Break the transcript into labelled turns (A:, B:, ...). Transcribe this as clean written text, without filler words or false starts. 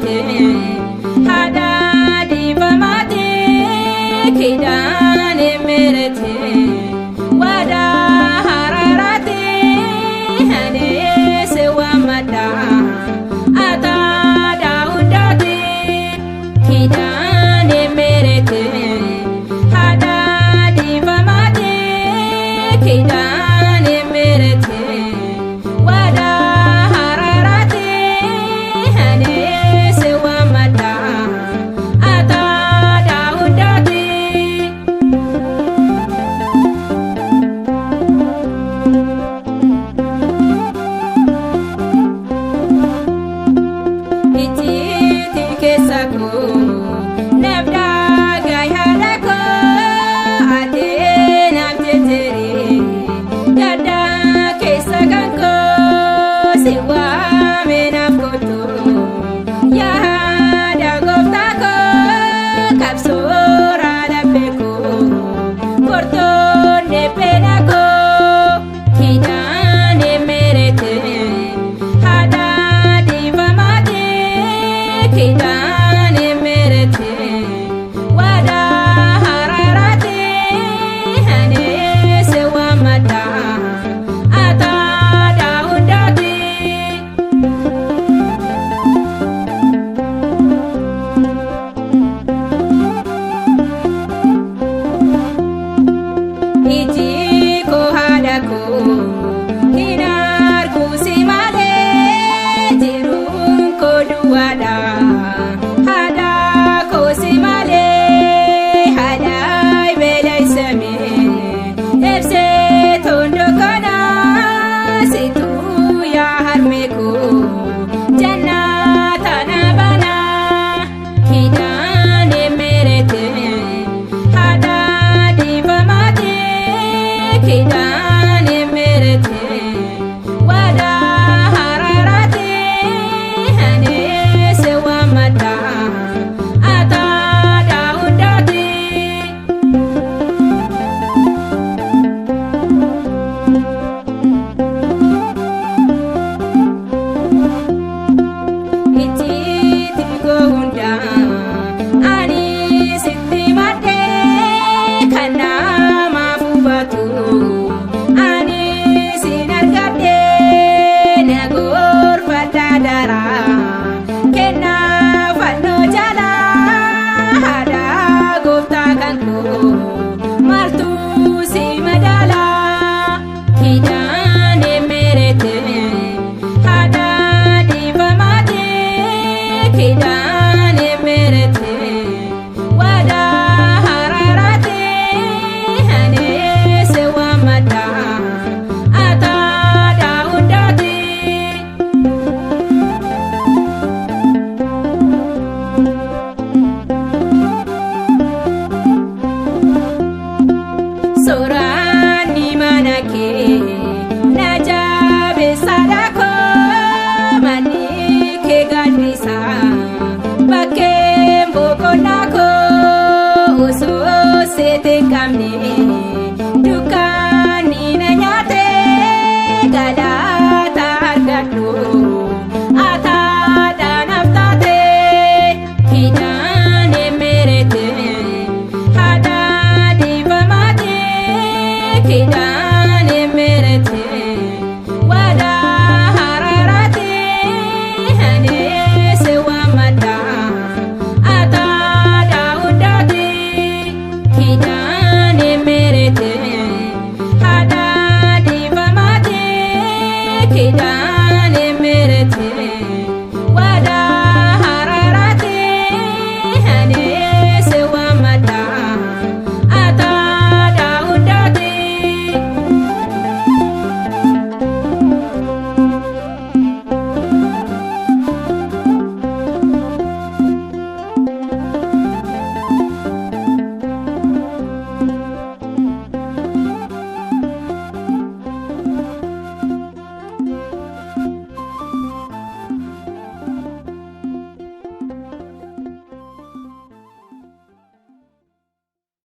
A: Meerete haadha dhiifamaati Kidaane Meerete waadaa haraaraati ani si waammadha ataadha hundaati Kidaane Meerete haadha dhiifamaati Kidaane Meerete waadaa haraaraati ani si waammadha ataadha hundaati. Ijjiitii keessa koo nabdaa gaayyaadha koo atee naaf jejjeeree gaddaa keessa kan koo si waame naaf kottu yaada gooftaa koo qabsoora laphee koo kortoonne beela koo Kidaane Meerete haadha dhiifamaati Kidaane Meerete waadaa haraaraati ani si waammadha ataadha hundaati. Iji koo haadha koo hin argu si malee jiruun koo duwwaadha. Haadha koo si malee haadha beela ibsee tondoo kana situu yaa harmee koo jannata na bana Kidaane Meerete haadha dhiifamaati Kidaane Meerete waadaa haraaraati ani si waammadha ataadha hundaati. Ijjiitii koo hundaa ani sitti maddee kan namaaf hubatu ani sin argadhee na gorfadha daraa kennaa fannoo jalaa haadha gooftaa kan koo maaltu si madaala Kidaane Meerete haadha dhiifamaati Kidaane.